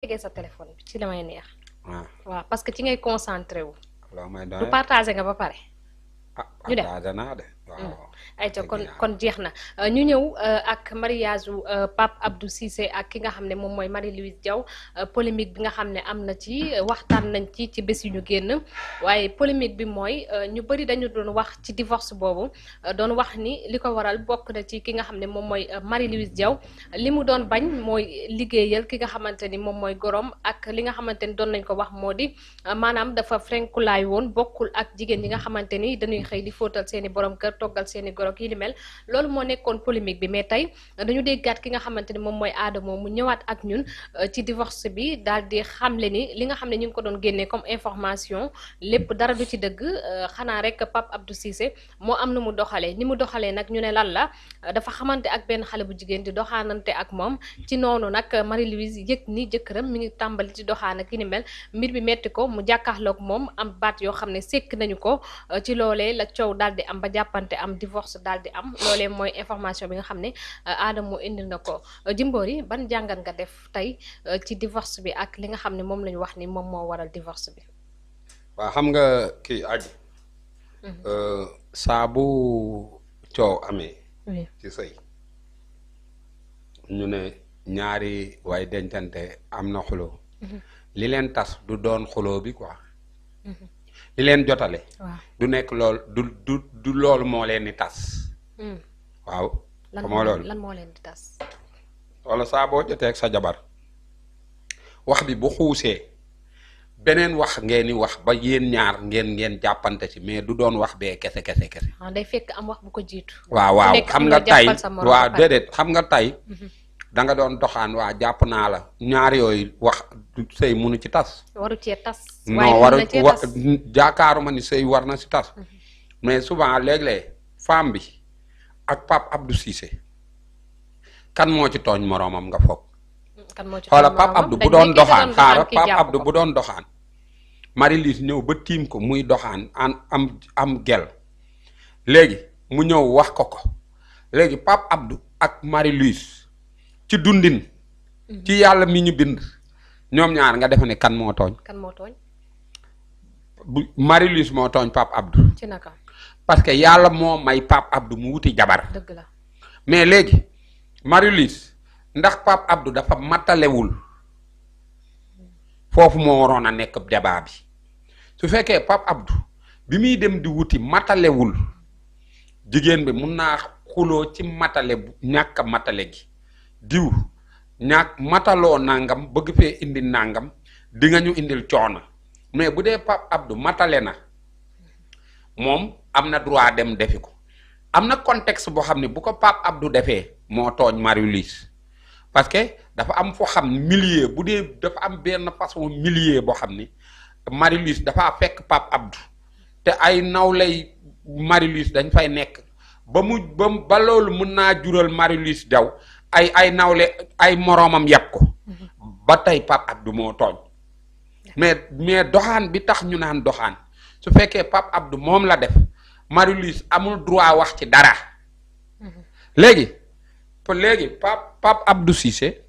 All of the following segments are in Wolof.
tegee sa téléphone bi ci la may neex. waaw waaw parce que ci ngay concentré wu. loolu may du doy partagé nga ba pare. ah ñu dem partagé naa de waaw. ayca kon dëgg yàlla. kon jeex na ñu ñëw ak mariage u Pape Abdou Cissé ak ki nga xam ne moom mooy Marie-Louise Diaw polémique bi nga xam ne am na ci waxtaan nañ ci bés yu ñu génn waaye polémique bi mooy ñu bëri dañu doon wax ci divorce boobu doon wax ni li ko waral bokk na ci ki nga xam ne moom mooy Marie-Louise Diaw li mu doon bañ mooy liggéeyal ki nga xamante ni moom mooy gorom ak li nga xamante ni doon nañ ko wax moo di maanaam dafa frenkulaay woon bokkul ak jigéen ñi nga xamante ni dañuy xëy di fóotal seeni borom kër toggal seeni goro yi li mel loolu moo nekkoon polémique bi mais tey dañu déggaat ki nga xamante ni moom mooy Adamo mu ñëwaat ak ñun ci divorce bi daal di xamle ni li nga xam ne ñu ngi ko doon génnee comme information lépp dara du ci dëgg xanaa rek Pape Abdou Cissé moo am nu mu doxalee ni mu doxalee nag ñu ne lan la dafa xamante ak benn xale bu jigéen di doxaanante ak moom ci noonu nag Marie-Louise yëg ni jëkkëram mi ngi tàmbali ci doxaan ak ki ni mel mbir bi metti ko mu jàkkaarloog moom am baat yoo xam ne sekk nañu ko ci loolee la coow daal di am ba jàppante am divorce daal di am loolee mooy information bi nga xam ne Adamo indil na ko Jimbori ban jàngat nga def tey ci divorce bi ak li nga xam ne moom la ñu wax ni moom moo waral divorce bi. waaw xam nga kii aji saa bu coow amee oui ci sëy ñu ne ñaari way dencante am na xuloo li leen tas du doon xuloo bi quoi li leen jotale waaw du nekk lool du loolu moo leen di tas waaw xamoo loolu lan moo leen di tas. wala saa boo jotee ak sa jabar wax bi bu xuusee beneen wax ngeen di wax ba yéen ñaar ngeen jàppante ci mais du doon wax bee kese. day fekk am wax bu ko jiitu. waaw nekk xam am nga nga tey jàppal sa morom waaw ba pare. déedéet xam nga tey da nga doon doxaan waa jàpp naa la ñaar yooyu wax sëy munu ci tas. waru cee tas. non waru mën na cee wa tas. jaakaaruma ni sëy war na si tas mais souvent léeg-léeg femme bi ak Pape Abdou Cissé kan moo ci tooñ moroomam nga foog. kan moo ci xoola tooñ Pape moroomam? Abdou dañ bu doon ne ki doxaan xaaral kii Pape jàpp Abdou ko. bu doon doxaan Marie-Louise ñëw ba tiim ko muy doxaan am gel léegi mu ñëw wax ko léegi Pape Abdou ak Marie-Louise ci dundin ci yàlla mi ñu bind ñoom ñaar nga defe ne kan moo tooñ kan moo tooñ bu Marie-Louise moo tooñ Pape Abdou ci naka parce que yàlla moo may Pape Abdou mu wuti jabar dëgg la. mais léegi Marie-Louise ndax Pape Abdou dafa matalewul foofu moo waroon a nekk débat bi su fekkee Pape Abdou bi muy dem di wuti matalewul jigéen bi mun naa xuloo ci matale bu ñàkk a matale gi diw ñàkk mataloo nangam bëgg fee indi nangam di nga ñu indil coono mais bu dee Pape Abdou matale na moom am na droit dem defi ko am na contexte boo xam ne bu ko Pape Abdou defee moo tooñ Marie-Louise parce que dafa am foo xam ne milieu bu dee dafa am benn façon milieu boo xam ni Marie-Louise dafa fekk Pape Abdou te ay nawlay Marie-Louise dañ fay nekk ba loolu mën naa jural Marie-Louise Diaw ay nawle ay moroomam yàpp ko ba tey Pape Abdou moo tooñ mais doxaan bi tax ñu naan doxaan su fekkee Pape Abdou moom la def Marie-Louise amul droit wax ci dara léegi Pape Abdou Cissé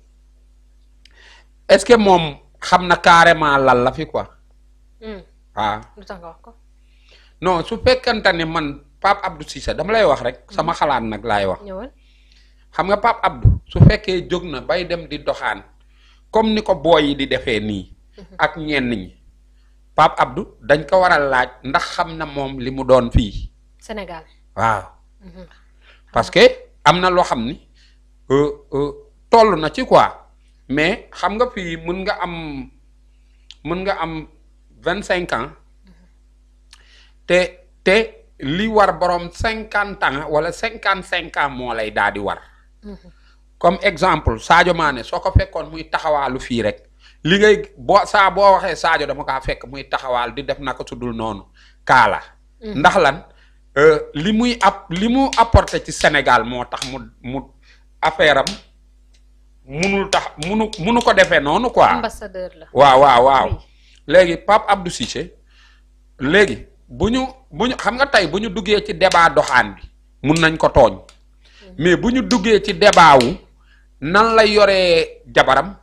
est-ce que moom xam na carrément lan la fi quoi waaw lu tax nga wax ko. non su fekkante ne man Pape Abdou Cissé dama lay wax rek sama xalaat nag laay wax ñëwal. xam nga Pape Abdou su fekkee jóg na bay dem di doxaan comme ni ko booy yi di defee nii ak ñenn ñi Pape Abdou dañ ko war a laaj ndax xam na moom li mu doon fii Sénégal. waaw parce que am na loo xam ni toll na ci quoi mais xam nga fii mën nga am 25 ans te li war borom 50 ans wala 55 ans moo lay daal di war comme exemple Sadio Mané soo ko fekkoon muy taxawaalu fii rek li ngay boo waxee Sadio dama kaa fekk muy taxawaal di def naka su dul noonu kaala ndax lan li mu apporté ci Sénégal moo tax mu affaire am munu ko defee noonu quoi. ambassadeur la. waaw léegi Pape Abdou Cissé léegi bu ñu xam nga tey bu ñu duggee ci débat doxaan bi mun nañ ko tooñ mais bu ñu duggee ci débat wu nan la yoree jabaram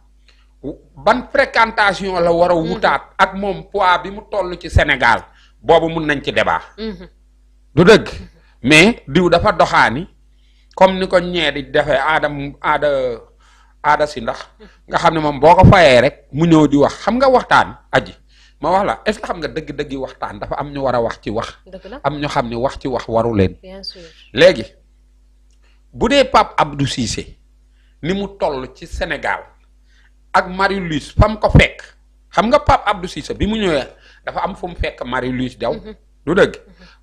ban fréquentation la war a wutaat ak moom poids bi mu toll ci Sénégal boobu mun nañ ci débat. du dëgg mais diw dafa doxaani comme ni ko ñee di defee aada si ndax nga xam ne moom boo ko fayee rek mu ñëw di wax xam nga waxtaan aji ma wax la est-ce que xam nga dëgg-dëggi waxtaan dafa am ñu war a wax ci wax am ñu xam ne wax ci wax waru leen bien sûr léegi bu dee Pape Abdou Cissé ni mu toll ci Sénégal ak Marie-Louise fa mu ko fekk xam nga Pape Abdou Cissé bi mu ñëwee dafa am fu mu fekk Marie-Louise Diaw du dëgg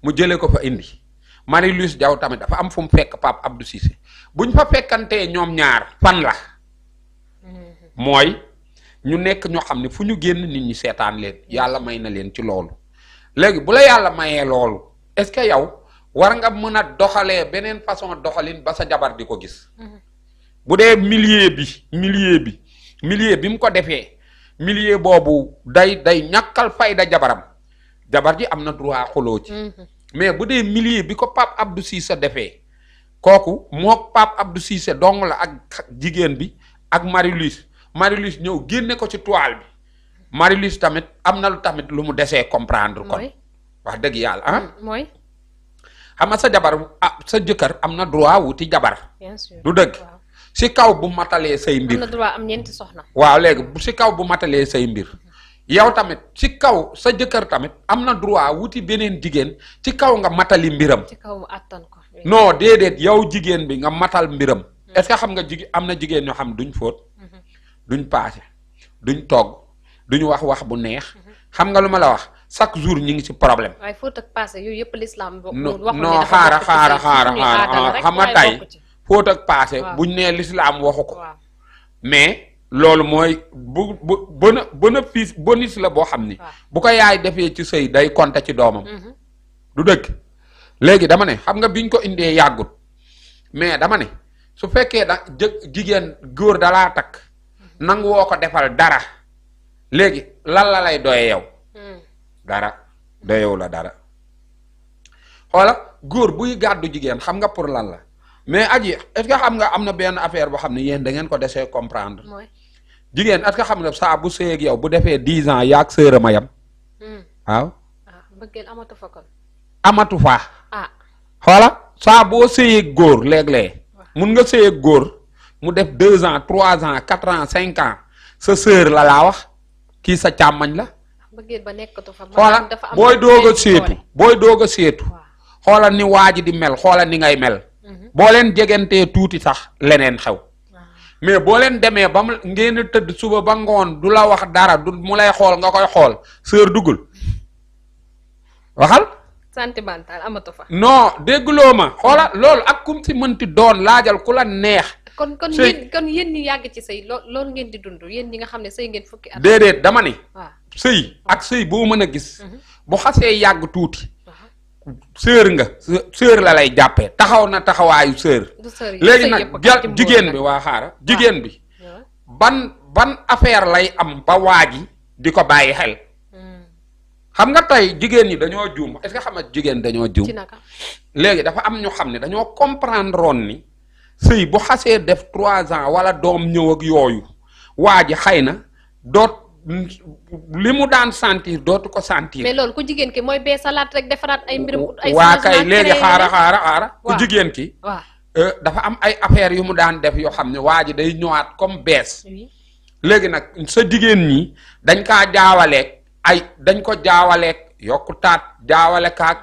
mu jëlee ko fa indi Marie-Louise Diaw tamit dafa am fu mu fekk Pape Abdou Cissé buñ fa fekkantee ñoom ñaar fan la mooy ñu nekk ñoo xam ne fu ñu génn nit ñi seetaan leen yàlla may na leen ci loolu léegi bu la yàlla mayee loolu est-ce que yow war nga mën a doxalee beneen façon doxalin ba sa jabar di ko gis bu dee milieu bi mu ko defee milieu boobu day ñàkkal fayda jabar ji am na droit xuloo ci mais bu dee milieu bi ko Pape Abdou Cissé defee kooku moo Pape Abdou Cissé dong la ak jigéen bi ak Marie-Louise ñëw génne ko ci toile bi Marie-Louise tamit am na lu tamit lu mu desee comprendre kon wax dëgg yàlla mooy xam nga sa jabar sa jëkkër am na droit wuti jabar bien sûr du dëgg si kaw bu matalee say mbir am na droit am ñeenti soxna waaw léegi si kaw bu matalee say mbir yow tamit si kaw sa jëkkër tamit am na droit wuti beneen jigéen ci kaw nga matali mbiram ci kaw mu attan ko non déedéet yow jigéen bi nga matal mbiram est-ce que xam nga am na jigéen ñoo xam duñ fóot duñ paase duñ togg duñ wax bu neex xam nga lu ma la wax chaque jour ñi ngi ci problème. waaye fóot ak paase yooyu yëpp l'islam non xaara xam nga tey fóot ak paase buñ nee l'islam waxu ko mais loolu mooy bonus la boo xam ni bu ko yaay defee ci sëy day compter ci doomam du dëgg léegi dama ne xam nga biñ ko indee yàggut mais dama ne su fekkee jigéen góor dalaa takk nangu woo ko defal dara léegi lan la lay doye yow dara doyewu la dara xoola góor buy gàddu jigéen xam nga pour lan la mais aji est-ce que xam nga am na benn affaire boo xam ne yéen da ngeen ko desee comprendre jigéen est-ce que xam nga saa bu sëyeeg yow bu defee 10 ans yaag sëram a yam waaw bëggeel amatu fa kon amatu fa xoola saa boo sëyeeg góor léeg-léeg mun nga sëyeeg góor mu def 2 ans 3 ans 4 ans 5 ans sa sœur la laa wax kii sa càmmañ la bëggeel ba nekkatu fa xoola booy doog a seetu xoola ni waa ji di mel xoola ni ngay mel boo leen jegantee tuuti sax leneen xew mais boo leen demee ba mu ngeen tëdd suba ba ngoon du la wax dara du mu lay xool nga koy xool sœur duggul waxal sentimental amatu fa non dégguloo ma xoola loolu ak kum si mënti doon laajal ku la neex kon yéen ñi yàgg ci sëy loolu ngeen di dund yéen ñi nga xam ne sëy ngeen fukki at déedéet dama ni sëy ak sëy boo mën a gis bu xasee yàgg tuuti sœur nga sœur la lay jàppee taxaw na taxawaayu sœur léegi nag jigéen bi waa xaara jigéen bi ban affaire lay am ba waa ji di ko bàyyi xel xam nga tey jigéen ñi dañoo juum est-ce que xam nga jigéen dañoo juum léegi dafa am ñu xam ne dañoo comprendre woon ni sëy bu xasee def 3 ans wala doom ñëw ak yooyu waa ji xëy na li mu daan sentir dootu ko sentir. mais loolu ku jigéen ki mooy bee salaat rek defaraat ay mbirum. ay waa kay léegi xaara ku jigéen ki. waaw dafa am ay affaires yu mu daan def yoo xam ne waa ji day ñëwaat comme bees. léegi nag sa jigéen ñi dañ kaa jaawaleeg dañ ko jaawaleeg yokku taat jaawale kaag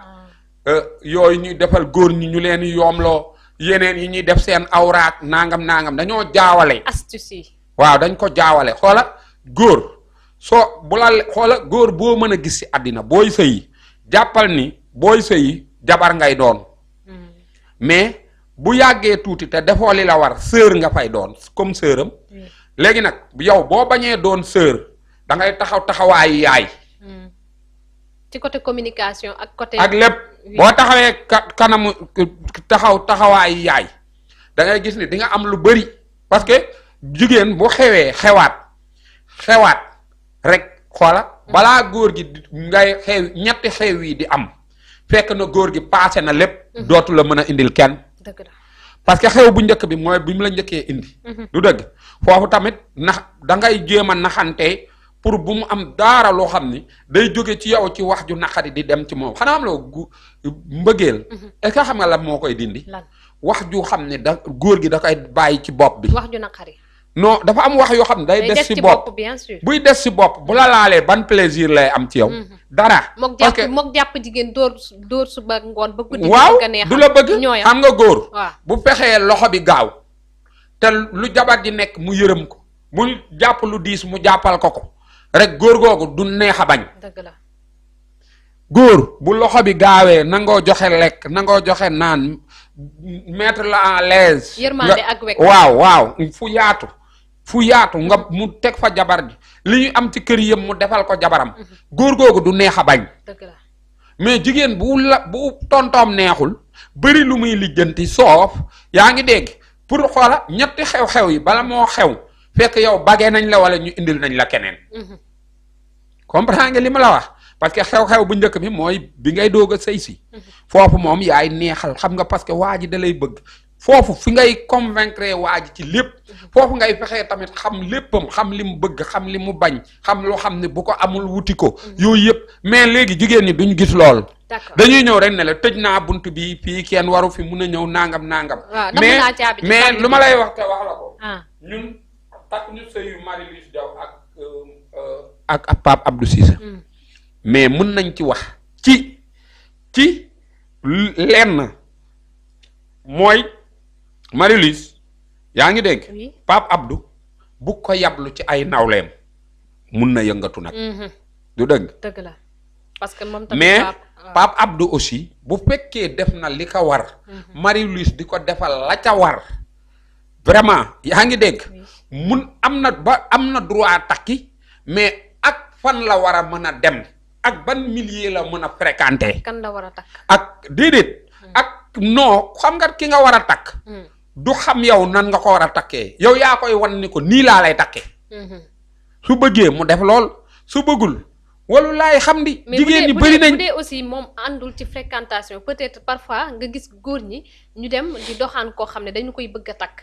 yooyu ñuy defal góor ñi ñu leen yoomloo yeneen yi ñuy def seen awraat nangam dañoo jaawale. astuce yi. waaw dañ ko jaawale xoola góor. xoola góor boo mën a gis ci àddina booy sëyi jàppal ni booy sëyi jabar ngay doon mais bu yàggee tuuti te defoo li la war sœur nga fay doon comme sœuram léegi nag yow boo bañee doon sœur da ngay taxawaayu yaay ci côté communication ak côté ak lépp boo taxawee kanamu taxawaayu yaay da ngay gis ni di nga am lu bari parce que jigéen bu xewaat rek xoola balaa góor gi ngay ñetti xew yi di am fekk na góor gi paase na lépp dootu la mën a indil kenn parce que xew bu njëkk bi mooy bi mu la njëkkee indi. du dëgg foofu tamit nax da ngay jéem a naxante pour bu mu am daara loo xam ni day jóge ci yow ci wax ju naqari di dem ci moom xanaa am loo mbëggeel. est-ce que xam nga lan moo koy dindi. wax ju xam ne da góor gi da koy bàyyi ci bopp bi. wax ju naqari. non dafa am wax yoo xam ne day des ci bopp bien sûr. buy des ci bopp bu la laalee ban plaisir lay am ci yow. dara parce que mook jàpp jigéen dóor suba ngoon ba guddi. waaw du la bëgg xam nga góor. bu fexee loxo bi gaaw te lu jabar ji nekk mu yërëm ko mu jàpp lu diis mu jàppal ko rek góor googu du neex a bañ. dëgg la. góor bu loxo bi gaawee nangoo joxe lekk nangoo joxe naan mettre la en l'aise. yërmande ak wekk waaw fu yaatu nga mu teg fa jabar ji li ñu am ci kër yëpp mu defal ko jabaram. góor googu du neex a bañ. dëgg la. mais jigéen bu tontoom neexul bëri lu muy lijjanti soof yaa ngi dégg pour xoola ñetti xew-xew yi bala moo xew fekk yow bagee nañ la wala ñu indil nañ la keneen. comprends nga li ma la wax parce que xew-xew bu njëkk bi mooy bi ngay doog a sëy si. foofu moom yaay neexal xam nga parce que waa ji da lay bëgg foofu fi ngay convaincre waa ji ci lépp foofu ngay fexee tamit xam léppam xam li mu bëgg xam li mu bañ xam loo xam ne bu ko amul wuti ko. yooyu yëpp mais léegi jigéen ñi duñ gis lool. dañuy ñëw rek ne la tëj naa bunt bi fii kenn waru fi mun a ñëw nangam. mais lu ma lay wax te wax la ko. ñun takk ñu sëyu Marie-Louise Diaw ak Pape Abdou Cissé. mais mun nañ ci wax ci lenn mooy Marie-Louise yaa ngi dégg. Pape Abdou bu ko yablu ci ay nawleem mun na yëngatu nag. du dëgg. dëgg la parce que moom tamit mais Pape Abdou aussi bu fekkee def na li ko war. Marie-Louise di ko defal la ca war vraiment yaa ngi dégg. am na droit takki mais ak fan la war a mën a dem. ak ban milieu la mën a fréquenter. kan la war a takk. ak déedéet. ak non xam nga ki nga war a takk. du xam yow nan nga ko war a takkee yow yaa koy wan ni ko nii laa lay takkee. su bëggee mu def lool su bëggul walu laay xam di. jigéen ñi bëri nañ bu dee aussi moom àndul ci fréquentation peut-être parfois nga gis góor ñi ñu dem di doxaan koo xam ne dañu koy bëgg a takk.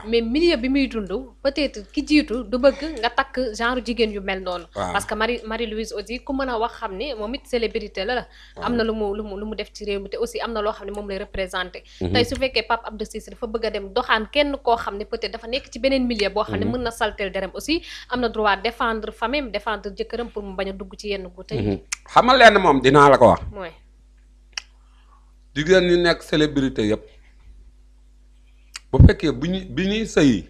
mais milieu bi muy dund peut-être ki jiitu du bëgg nga takk genre jigéen yu mel noonu. parce que Marie-Louise aussi ku mën a wax xam ne moom it célébrité la. am na lu mu def ci réew mi te aussi am na loo xam ne moom lay représenté. tey su fekkee Pape Abdou Cissé dafa bëgg a dem doxaan kenn koo xam ne peut-être dafa nekk ci beneen milieu boo xam ne mën na saltel derem aussi am na droit défendre famille défendre jëkkëram pour mu bañ a dugg ci yenn gu tey. xam nga lenn moom dinaa la ko wax. mooy. jigéen ñi nekk célébrité yëpp. bu fekkee bi ñuy sëyi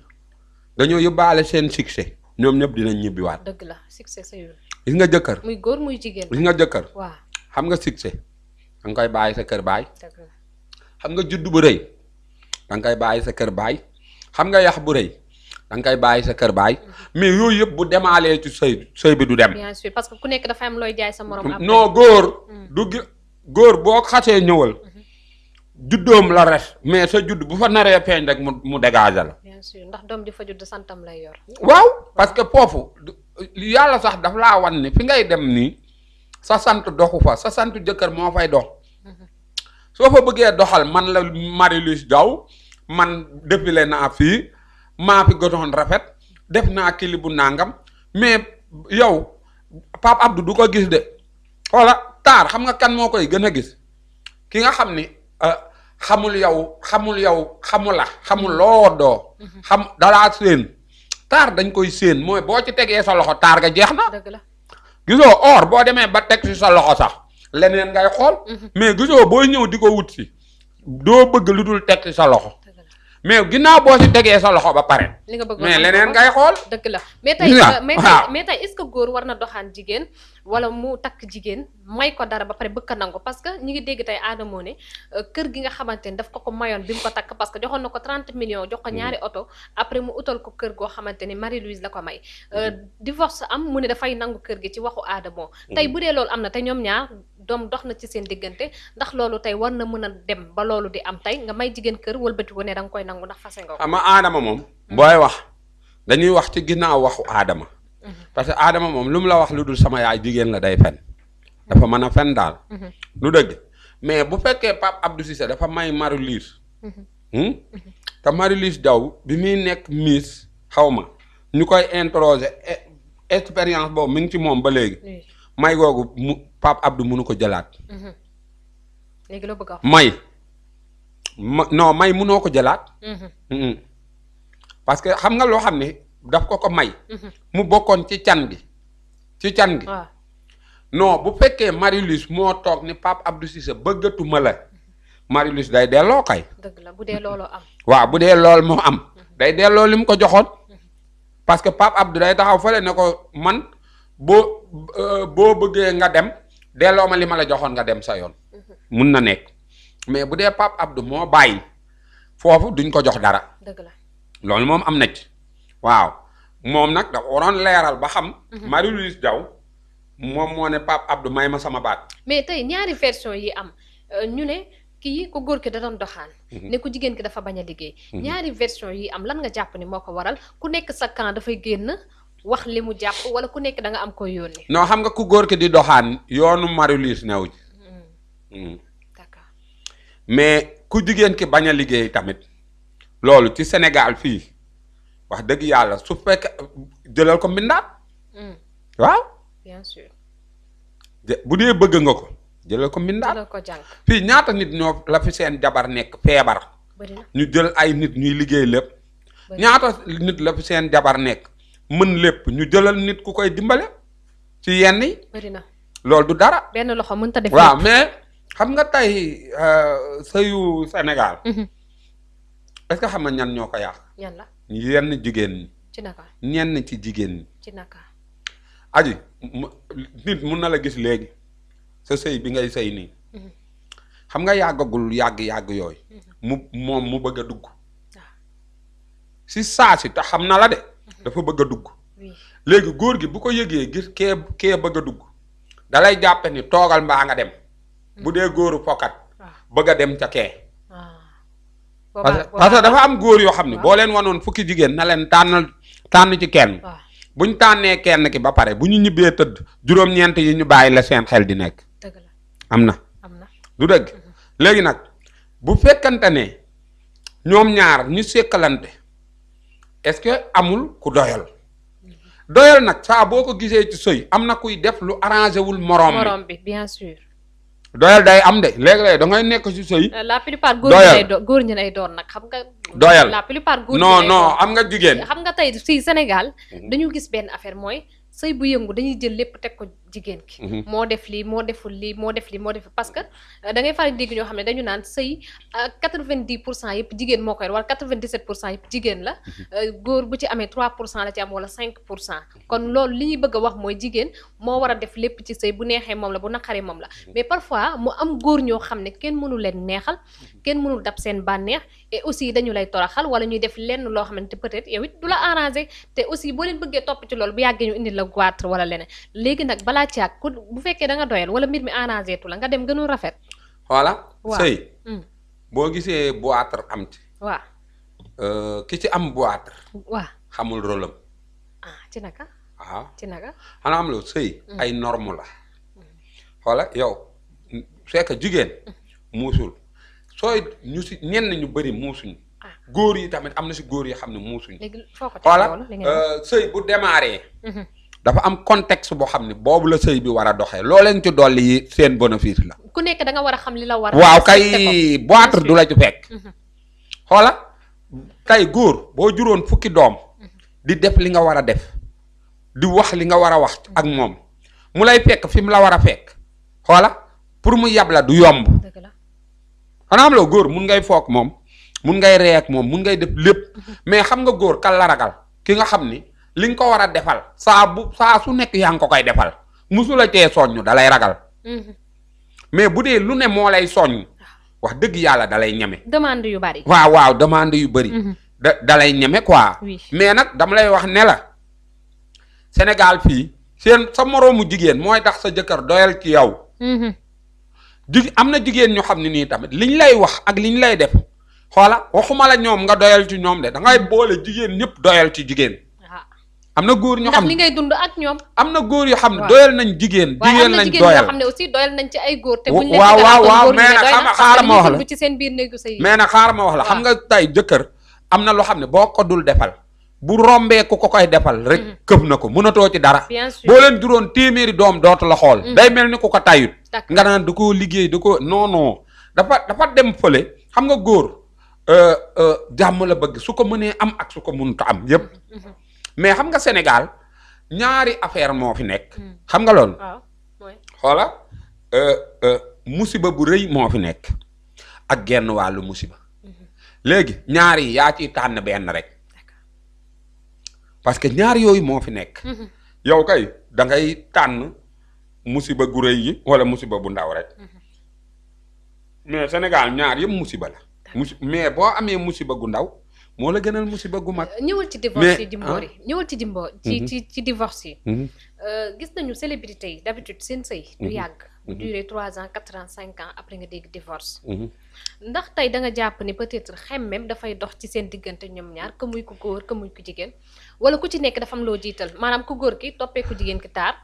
dañoo yóbbaale seen succès ñoom ñëpp dinañ ñibbiwaat. dëgg la succès sëyul. gis nga jëkkër. muy góor muy jigéen. gis nga jëkkër. waaw xam nga succès da nga koy bàyyi sa kër baay. dëgg la xam nga juddu bu rëy da nga koy bàyyi sa kër baay xam nga yax bu rëy da nga koy bàyyi sa kër baay mais yooyu yëpp bu demaalee ci sëy bi du dem. bien sûr parce que ku nekk dafa am looy jaay sa morom. non góor boo xasee ñëwal. juddoom la res mais sa judd bu fa naree feeñ rek mu dégagé la. bien sûr ndax doom di fa judd santam lay yor. waaw parce que foofu yàlla sax daf laa wan ni fi ngay dem nii sa sant doxu fa sa sant jëkkër moo fay dox. soo fa bëggee doxal man la Marie-Louise Diaw man défilé naa fii maa fi gotoon rafet def naa kili bu nangam mais yow Pape Abdou du ko gis de walla taar xam nga kan moo koy gën a gis ki nga xam ni. xamul yow xamul loo doo. xam dalaa séen taar dañ koy séen mooy boo ci tegee sa loxo taar ga jeex na. dëgg la gisoo or boo demee ba teg ci sa loxo sax leneen ngay xool. mais gisoo booy ñëw di ko wut si doo bëgg lu dul teg ci sa loxo. mais ginnaaw boo ci tegee sa loxo ba pare. li nga bëgg mais leneen ngay xool. dëgg la mais tey est-ce que góor war na doxaan jigéen wala mu takk jigéen may ko dara ba pare bëgg ko nangu parce que ñi ngi dégg tey Adamo ne kër gi nga xamante ni daf ko mayoon bi mu ko takk parce que joxoon na ko 30 millions jox ko ñaari oto après mu utal ko kër goo xamante ni Marie-Louise la ko may. divorce am mu ne dafay nangu kër gi ci waxu Adamo. tey bu dee loolu am na te ñoom ñaar doom dox na ci seen diggante ndax loolu tey war na mën a dem ba loolu di am tey nga may jigéen kër wëlbati ko ne da nga koy nangu ndax fase nga ko. xam nga Adama moom. booy wax dañuy wax ci ginnaaw waxu Adama. parce que Adama moom lu mu la wax lu dul sama yaay jigéen la day fen dafa mën a fen daal. lu dëgg mais bu fekkee Pape Abdou Cissé dafa may Marie-Louise te Marie-Louise Diaw bi muy nekk Miss xaw ma ñu koy interroger expérience boobu mi ngi ci moom ba léegi. may googu Pape Abdou mënu ko jëlaat. léegi loo bëgg a wax. may mënoo ko jëlaat. parce que xam nga loo xam ne daf ko may. mu bokkoon ci can gi. waaw. non bu fekkee Marie-Louise moo toog ni Pape Abdou Cissé bëggatuma la Marie-Louise day delloo kay. dëgg la bu dee looloo am. waaw bu dee lool moo am. day delloo li mu ko joxoon. parce que Pape Abdou day taxaw fële ne ko man boo bëggee nga dem delloo ma li ma la joxoon nga dem sa yoon. mun na nekk mais bu dee Pape Abdou moo bàyyi foofu duñ ko jox dara. dëgg la loolu moom am na ci. waaw moom nag dafa waroon leeral ba xam. Marie-Louise Diaw moom moo ne Pape Abdou may ma sama baat. mais tey ñaari version yi am ñu ne kii ku góor ki da doon doxaan. ne ku jigéen ki dafa bañ a liggéey. ñaari version yi am lan nga jàpp ni moo ko waral ku nekk sa camp dafay génn wax li mu jàpp wala ku nekk da nga am koy yónnee. non xam nga ku góor ki di doxaan yoonu Marie-Louise new ji. d'accord mais ku jigéen ki bañ a liggéey tamit loolu ci Sénégal fii wax dëgg yàlla su fekk jëlal ko mbindaat. waaw. bien sûr. bu dee bëgg nga ko jëlal ko mbindaat. jëlal ko jànk. fii ñaata nit ñoo la fi seen jabar nekk feebar. ñu jël ay nit ñuy liggéey lépp. ñaata nit la fi seen jabar nekk mën lépp ñu jëlal nit ku koy dimbale ci yenn yi. bëri na loolu du dara. benn loxo mënut a def. waaw mais xam nga tey sëyu Sénégal. est-ce que xam nga ñan ñoo ko yàq. ñan la yenn jigéen ñi. ci naka ñenn ci jigéen ñi. ci naka. aji nit mun na la gis léegi sa sëy bi ngay sëy nii. xam nga yàggagul yàgg yooyu. moom mu bëgg a dugg. si saa si te xam na la de. dafa bëgg a dugg. léegi góor gi bu ko yëgee gis kee bëgg a dugg. dalay jàppe ni toogal mbaa nga dem. bu dee góoru fokkat. bëgg a dem ca kee. parce que dafa am góor yoo xam ne boo leen wanoon fukki jigéen na leen tànn ci kenn. buñ tànnee kenn ki ba pare bu ñu ñibbee tëdd juróom-ñeent yi ñu bàyyi la seen xel di nekk. dëgg la am na. du dëgg léegi nag bu fekkante ne ñoom ñaar ñu sekkalante est-ce que amul ku doyal. doyal nag saa boo ko gisee ci sëy am na kuy def lu arrangé wul moroom bi bien sûr. doyal day am de léeg-léeg da ngay nekk ci sëy. la plupart góor ñi lay doon nag xam nga. doyal la plupart góor non am nga jigéen. xam nga tey fii Sénégal dañu gis benn affaire mooy sëy bu yëngu dañuy jël lépp teg ko jigéen ki. moo def lii moo deful lii moo def lii moo def parce que da ngay faral di dégg ñoo xam ne dañu naan sëy 90% yëpp jigéen moo koy wala 97% yëpp jigéen la. góor bu ci amee 3% la ci am wala 5%. kon loolu li ñuy bëgg a wax mooy jigéen moo war a def lépp ci sëy bu neexee moom la bu naqaree moom la mais parfois mu am góor ñoo xam ne kenn mënu leen neexal kenn mënul dab seen bànneex et aussi dañu lay toroxal wala ñuy def lenn loo xamante peut-être yow it du la arrangé te aussi boo leen bëggee topp ci loolu bu yàggee ñu indi la goitre wala leneen léegi nag balaa caag ku bu fekkee da nga doyal wala mbir mi arrangé tu la nga dem gënu rafet. voilà sëy boo gisee goitre am ci. waaw ki ci am goitre. waaw xamul rôle am. ci naka. waaw ci naka. xanaa am loolu sëy ay norme la. xoola yow c'est que jigéen muusul sooy ñu si ñenn ñu bëri muusuñu. góor yi tamit am na si góor yi xam ne muusuñu. léegi foo ko xoola sëy bu démarré. dafa am contexte boo xam ne boobu la sëy bi war a doxee loo leen ci dolli yi seen bénéfice la. ku nekk da nga war a xam li la war. waaw kay boitre du la ci fekk. xoola kay góor boo juróon fukki doom. di def li nga war a def. di wax li nga war a wax ak moom mu lay fekk fi mu la war a fekk xoola pour mu yab la du yomb. dëgg la xanaa am loo góor mun ngay foog moom mun ngay ree ak moom mun ngay def lépp mais xam nga góor kal la ragal ki nga xam ni li nga ko war a defal saa su nekk yaa ngi ko koy defal musula tee soññ da lay ragal. mais bu dee lu ne moo lay soññ wax dëgg yàlla da lay ñeme. demande yu bari. waaw demande yu bari. da lay ñeme quoi. mais nag dama lay wax ne la. Sénégal fii sa moroomu jigéen mooy tax sa jëkkër doyal ci yow. am na jigéen ñu xam ne nii tamit liñ lay wax ak liñ lay def xoola waxuma la ñoom nga doyal ci ñoom de da ngay boole jigéen ñëpp doyal ci jigéen. am na góor ñoo xam ndax li ngay dund ak ñoom. am na góor yoo xam ne doyal nañ jigéen. jigéen lañ doyal waaye am na jigéen yoo xam ne aussi doyal nañ ci ay góor. te buñ leen waaw mais nag xaaral ma wax la ci seen biir néegu sëy. mais nag xaaral ma wax la xam nga tey jëkkër am na loo xam ne boo ko dul defal bu rombee ku ko koy defal rek këf na ko mënatoo ci dara. boo leen juróon téeméeri doom dootu la xool. day mel ni ku ko tayut. nga naan da koo liggéey da ko non dafa dem fële xam nga góor jàmm la bëgg su ko mënee am ak su ko mënut am yépp mais xam nga Sénégal ñaari affaire moo fi nekk. xam nga loolu. xoola musiba bu rëy moo fi nekk ak genn wàllu musiba. léegi ñaar yi yaa ciy tànn benn rek parce que ñaar yooyu moo fi nekk. yow kay da ngay tànn musiba gu rëy yi wala musiba bu ndaw rek mais Sénégal ñaar yëpp musiba la. mais boo amee musiba gu ndaw moo la gënal musiba gu mag. ñëwal ci divorce yi Jimbori ñëwal ci Jimbo ci divorce yi. gis nañu célébrité yi d'habitude seen sëy du yàgg. bu duré 3 ans 4 ans 5 ans après nga dégg divorce. ndax tey da nga jàpp ni peut-être xemmem dafay dox ci seen diggante ñoom ñaar que muy ku góor que muy ku jigéen wala ku ci nekk dafa am loo jiital maanaam ku góor ki toppee ku jigéen ki taar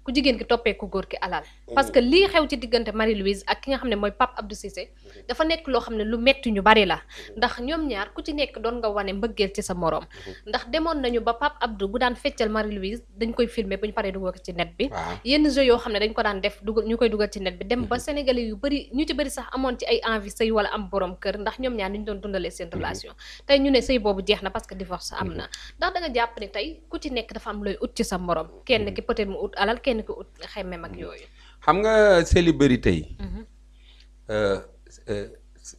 ku jigéen ki toppee ku góor ki alal. parce que lii xew ci diggante Marie-Louise ak ki nga xam ne mooy Pape Abdou Cissé dafa nekk loo xam ne lu metti ñu bari la ndax ñoom ñaar ku ci nekk doon nga wane mbëggeel ci sa moroom. ndax demoon nañu ba Pape Abdou bu daan feccal Marie-Louise dañ koy filmer bu ñu paree dugal ko ci net bi. yenn jeux yoo xam ne dañ ko daan def dugal ñu koy dugal ci net bi dem ba sénégalais yu bari ñu ci bari sax amoon ci ay envie sëy wala am borom kër ndax ñoom ñaar ni ñu doon dundalee seen relation tey ñu ne sëy boobu jeex na parce que divorce am na ndax da nga jàpp ne tey ku ci nekk dafa am looy ut ci sa moroom kenn ki peut-être mu ut alal kenn ki ut xemme mag yooyu. xam nga célébrité yi.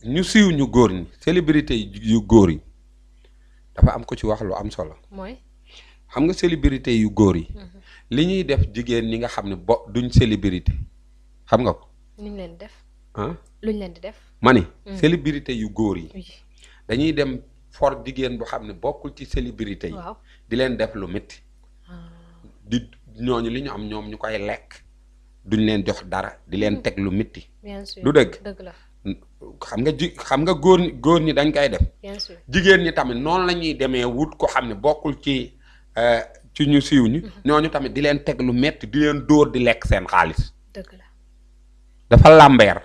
ñu siiw ñu góor ñi célébrité yu góor yi dafa am ko ci wax lu am solo. mooy. xam nga célébrité yu góor yi. li ñuy def jigéen ñi nga xam ne duñ célébrité xam nga ko. luñ leen def. luñ leen di def. ma ni célébrité yu góor yi. dañuy dem for jigéen boo xam ne bokkul ci célébrité yi. di leen def lu métti. di ñooñu li ñu am ñoom ñu koy lekk duñ leen jox dara di leen teg lu métti. bien sûr du dëgg. dëgg la. xam nga góor ñi dañ koy def. bien sûr jigéen ñi tamit noonu la ñuy demee wut ko xam ne bokkul ci ñu siiw ñi. ñooñu tamit di leen teg lu métti di leen dóor di lekk seen xaalis. dëgg la. dafa làmbeer.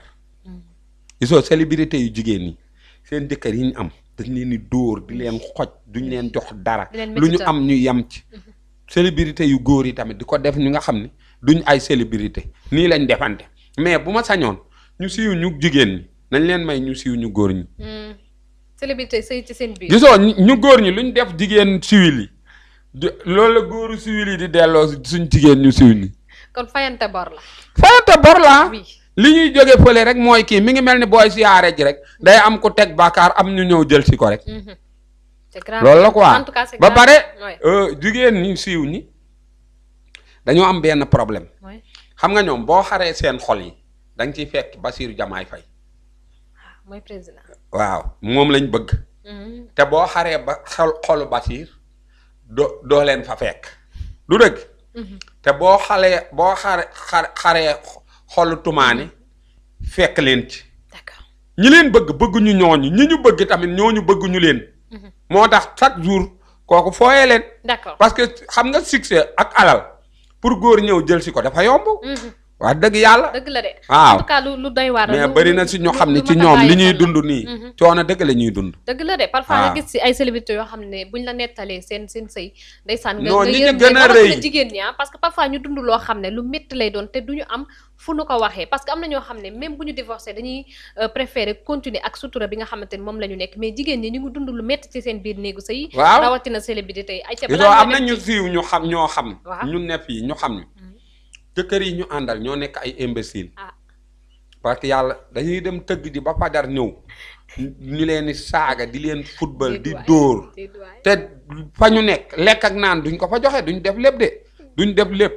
gisoo célébrité yu jigéen ñi seen jëkkër yi ñu am dañ leen di dóor di leen xoj duñ leen jox dara. lu ñu am ñu yem ci. célébrité yu góor yi tamit di ko def ñu nga xam ne duñ ay célébrité nii lañ defante mais bu ma sañoon ñu siiw ñu jigéen ñi nañ leen may ñu siiw ñu góor ñi. célébrité sëy ci seen biir. gisoo ñu góor ñi luñ def jigéen siwil yi loolu la góoru siwil yi di delloo suñ jigéen ñu siw ñi. kon fayante bor la. fayante bor la. li ñuy jóge fële rek mooy kii mi ngi mel ni booy siyaare ji rek day am ko teg bàkkaar am ñu ñëw jël si ko rek. loolu la quoi ba pare jigéen ñi siiw ñi dañoo am benn problème. xam nga ñoom boo xaree seen xol yi da nga ciy fekk Bassirou Diomaye Faye. mooy président. waaw moom lañ bëgg. te boo xaree ba xolu Bassir doo leen fa fekk du dëgg. te boo xaree xolu Tumaani fekk leen ci. ñi leen bëgguñu ñooñu ñi ñu bëgg tamit ñooñu bëgguñu leen. moo tax chaque jour kooku fooyee leen. d'accord parce que xam nga succès ak alal pour góor ñëw jël si ko dafa yomb. wax dëgg yàlla. dëgg la de. waaw en tout cas lu doy waar. mais bëri na si ñoo xam ne ci ñoom li ñuy dund nii. coono dëgg la ñuy dund. dëgg la de parfois nga gis si ay célébrités yoo xam ne buñ la nettalee seen sëy ndeysaan nga non ñi ci yërëm gën a rëy na jigéen ñi parce que parfois ñu dund loo xam ne lu métti lay doon te duñu am fu nu ko waxee parce que am na ñoo xam ne même bu ñu divorcé dañuy préférer continuer ak sutura bi nga xamante ni moom la ñu nekk mais jigéen ñi ñu ngi dund lu métti ci seen biir néegu sëy. waaw rawatina célébrité yi. ay ca balaa am na ñu siiw ñu xam ñoo xam. ñu ne fii ñu xam ñu. jëkkër yi ñu àndal ñoo nekk ay imbécile. parce que yàlla dañuy dem tëgg di ba fajar ñëw ñu leen di saaga di leen football di dóor te fa ñu nekk lekk ak naan duñ ko fa joxe duñ def lépp de duñ def lépp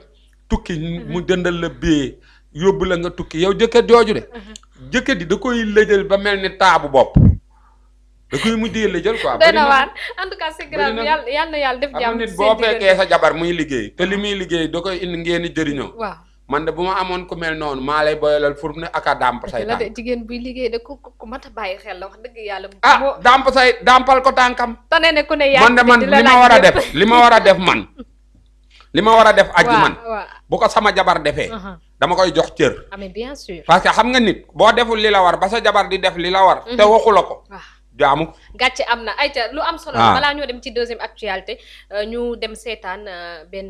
tukki mu jëndal la bee yóbbu la nga tukki yow jëkkër jooju de jëkkër di da koy lëjal ba mel ni taabu bopp da koy mujjee lëjal quoi. doy na waar en tout cas c'est grave yàlla na yàlla def jàmm nit boo fekkee sa jabar muy liggéey te li muy liggéey da koy indi ngeen di jëriñoo. waaw man de bu ma amoon ku mel noonu maa lay boyalal fur ne ak a dàmp say la de jigéen buy liggéey de ku mat a bàyyi xel la wax dëgg yàlla. dàmpal ko tànkam. tane ne ku ne man de man li ma war a def man li ma war a def aji man waaw bu ko sama jabar defee dama koy jox cër ah mais bien sûr parce que xam nga nit boo deful li la war ba sa jabar di def li la war te waxu la ko jaamu gàcce am na ayca lu am solo balaa ñoo dem ci deuxième actualité ñu dem seetaan benn